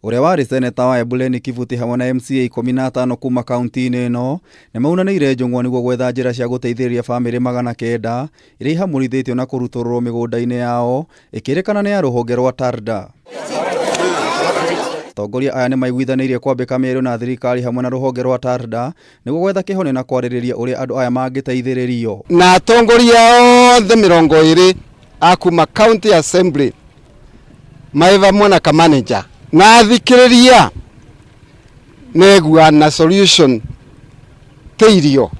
Ũrĩa warĩ seneta wa Embu Lenny Kivuti hamwe na MCA 15 kuma kaunti-inĩ ĩno nĩ maunanĩire njũng'wa nĩguo gwetha njĩra cia gũteithĩrĩria bamĩrĩ 900 iria ihamũrithĩtio na kũrutũrũrwo mĩgũnda-inĩ yao ĩkĩrĩkana nĩ ya rũhonge rwa Tarda. Atongoria aya nĩ maiguithanĩirie kwambĩka mĩario na thirikari hamwe na rũhonge rwa Tarda nĩguo gwetha kĩhonia na kwarĩrĩria ũrĩa andũ aya mangĩteithĩrĩrio. Na atongoria othe 20 a kuma county assembly mai vamwe na kamanager na athikĩrĩria negua na solution te irio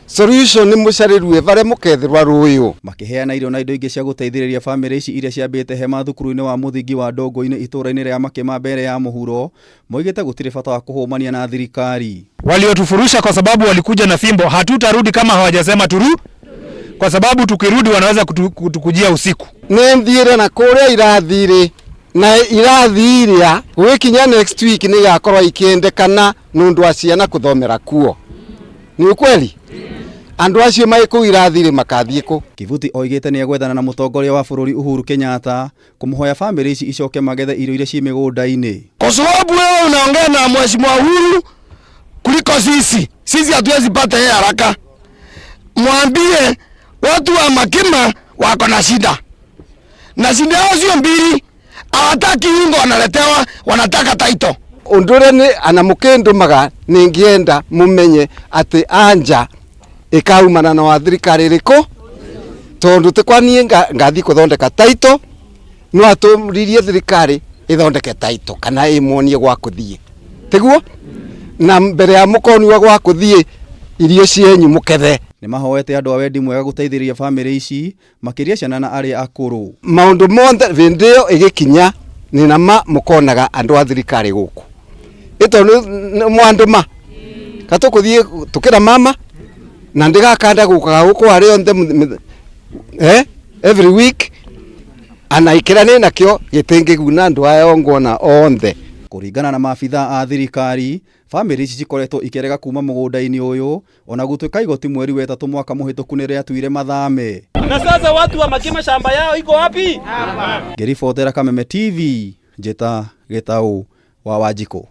solution nĩ mũcarĩrue varia mũkethirwa rũyũ. Makĩheana irio na indo ingĩ cia gũteithĩrĩria bamĩrĩ ici iria ciambĩte hema thukuru-inĩ wa mũthingi wa Ndongo-inĩ itũũra-inĩ rĩa Makĩma mbere ya mũhuro, moigĩte gũtirĩ bata wa kũhũmania na thirikari. Waliotufurusha kwa sababu walikuja na fimbo, hatutarudi kama hawajasema turu, kwa sababu tukirudi wanaweza kutukujia usiku. Nĩ nthire na kũrĩa irathirĩ na irathi iria gwikinya next week nĩ igakorwo ikiendekana nũndũ wa ciana kũthomera kuo. Nĩ ukweli? Andũ acio marĩ kũu irathi-rĩ makathiĩ kũ? Kivuti oigĩte nĩ egwethana na mũtongoria wa bũrũri Uhuru Kenyatta kũmũhoya bamĩrĩ ici icoke magethe irio iria ci mĩgũnda-inĩ. Kwa sababu wewe unaongea na mheshimiwa Uhuru kuliko sisi. Sisi hatuwezi pata yeye haraka. Mwambie watu wa Makima wako na shida. Na shida yao sio mbili. Hawataki unga wanaletewa, wanataka title. Ũndũ ũrĩa nĩ ana mũkĩndũmaga nĩngĩenda mũmenye atĩ anja ĩkaumana na wa thirikari ĩrĩkũ, tondũ ti kwa niĩ ngathiĩ kũthondeka title, no atũririe thirikari ĩthondeke title kana ĩmuonie gwa kũthiĩ, tiguo? Na mbere ya mũkoniwa gwa kũthiĩ irio cienyu mũkethe. Nĩ mahoete andũ a wendi mwega gũteithĩrĩria bamĩrĩ ici makĩria ciana na arĩa akũrũ. Maũndũ monthe hĩndĩ ĩyo ĩgĩkinya nĩ na ma mũkonaga andũ a thirikari gũkũ. Ĩto nĩ mwandũma katũkũthiĩ tũkĩra mama na ndĩgakanda gũkaga gũkũ arĩ onthe every week ana ikĩra nĩ nakĩo gĩtingĩguna andũ aya nguona onthe. Kũringana na maabithaa a thirikari, bamĩrĩ ici cikoretwo ikĩrega kuma mũgũnda-inĩ ũyũ ona gũtuĩka igoti mweri wa ĩtatũ mwaka mũhĩtũku nĩ rĩatuire mathame. Na sasa watu wa Makima shamba yao iko wapi? Ngĩribotera Kameme TV, Njĩta Gĩtaũ wa Wanjikũ.